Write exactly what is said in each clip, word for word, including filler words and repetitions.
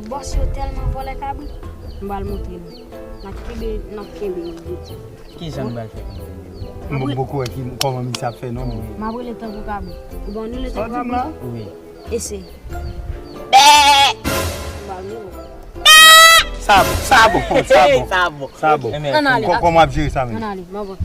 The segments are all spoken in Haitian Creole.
Bòs yo tèlman vòlè kabrit, m pral montre nou. N ap kenbe, n ap kenbe yo. Ki jan n pral fè pou nou kenbe yo? M poko wè ki, kòman misye ap fè non, men. M ap rele tankou kabrit. Ou bon, nou rele tankou kabrit? Wi. Eseye. Bè! M pral rele. Sa bon, sa bon, sa bon. Sa bon. Sa bon. Ann ale. Kò-, kòman w ap jere sa menm? Ann ale, m ap wè.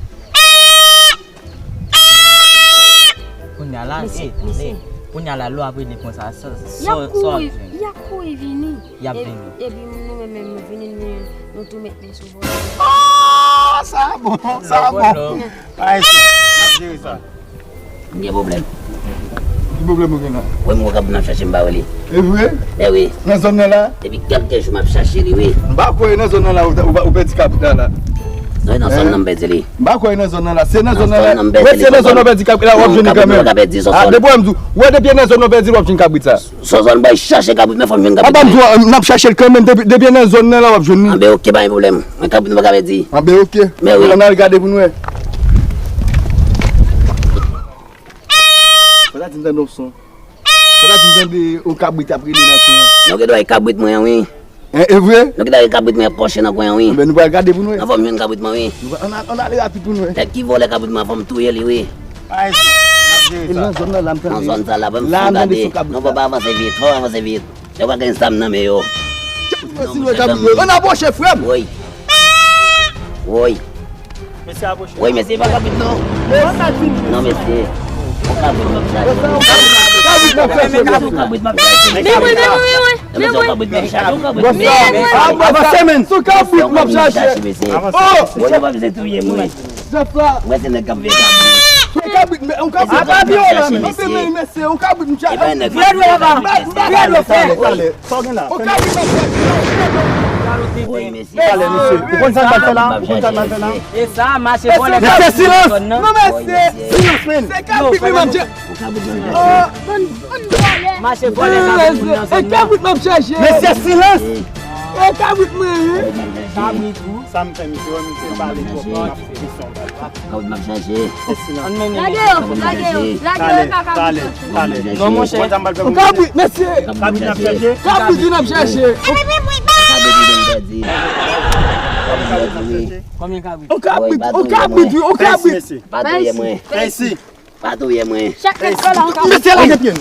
Kounye a la, mesye, eh, mesye. Kounye a la, lè w ap rele konsa, sa, sa, y ap sa w ap kouri, jwenn? Y ap kouri vini. Y ap vini. Epi nou menm, menm, nou vini, nou, nou tou met men sou vòlè. Ah, sa bon, sa bon. Ay, se, n ap jere sa. M gen pwoblèm. Ki pwoblèm ou gen la? Wè m wè kabrit m ap chache m pa wè li. E vre? E wi. Nan zòn nan la? Depi kèlke jou m ap chache li, wi. M pa kwè nan zòn nan la ou, ou, ou pèdi kabrit la la. Non, e nan zòn nan m pèdi li. M pa kwè nan zòn nan la. Se nan zòn nan la. Wè, se nan zòn nan pèdi kabrit la w ap jwenn li kanmenm. Ah, depi wè m di w, wè depi nan zòn nan pèdi l w ap jwenn kabrit sa. Sou zòn bòy chache kabrit men fò m jwenn kabrit. Apa m di w, n ap chache l kanmenm depi, depi nan zòn nan la w ap jwenn li. Anben oke, pa gen pwoblèm. Mwen kabrit mwen pa ka pèdi. Anben oke. Men wi. Ann al gade pou n wè. Fò ta di m tande yon son. Fò ta di m tande yon kabrit ap rele nan kwen an. Non, gen dwa e kabrit mwen an wi. E, e vre? Nou ki ta gen kabrit mwen ap kòche nan kwen an, wi. Anben, nou pral gade pou n wè. Nan fò m jwenn kabrit mwen, wi. Nou pral, ann, ann ale rapid pou n wè. Nèg ki vòlè kabrit mwen an, fò m touye li, wi. Ay, se, n ap jere sa. E nan zòn nan la, m tande. Nan zòn sa la, ban m fon gade. Non, fò pa avanse vit, fò pa avanse vit. Yo pa gen zam nan men yo. Kèt, si nou wè kabrit yo. Ann apwoche, frè m. Woy. Woy. Mesye apwoche. Woy, mesye, pa kabrit non. Non, mesye. Ou kabrit m ap chache. Kabrit m ap chache. Ou kabrit m ap chache. Men mwen, men mwen, men mwen. Mesye, ou kabrit m ap chache. Ou kabrit m ap chache. Avanse, men. Sou kabrit m ap chache. Mesye. Oh! Woy, ou pa bezwen touye mwen. Mwen se nèg k ap veye kabrit. Sou kabrit, men, ou kabrit. Apa byo la, men. Mesye, ou kabrit m chache. Vye dwe la, vye dwe fè. Sa w gen la? Ou kabrit m ap chache. Woy, mesye. Pale, mesye. Ou konn sa n pral fè la? Ou konn sa n pral fè la? E sa, mache vòlè. Mesye, silans! Non, mesye. Silans, men. Se kabrit mwen m ap chache. Mache vòlè kabrit moun nan zòn nan. E kabrit m ap chache. Mesye, silans! E kabrit mwen, wi. Kabrit ou? Sa m fè, misye wè misye pale twòp, m ap fè kesyon. Kabrit m ap chache. Lage yo, lage yo, lage yo, kaka. Pale, pale. Non, monchè. Ou kabrit, mesye. Kabrit n ap chache. Kabrit vin ap chache. Konbyen kabrit? Ou kabrit, ou kabrit, wi, ou kabrit. Pa touye mwen. Pa touye mwen. Chak nèg fè la, ou kabrit. Mesye, lage pye n.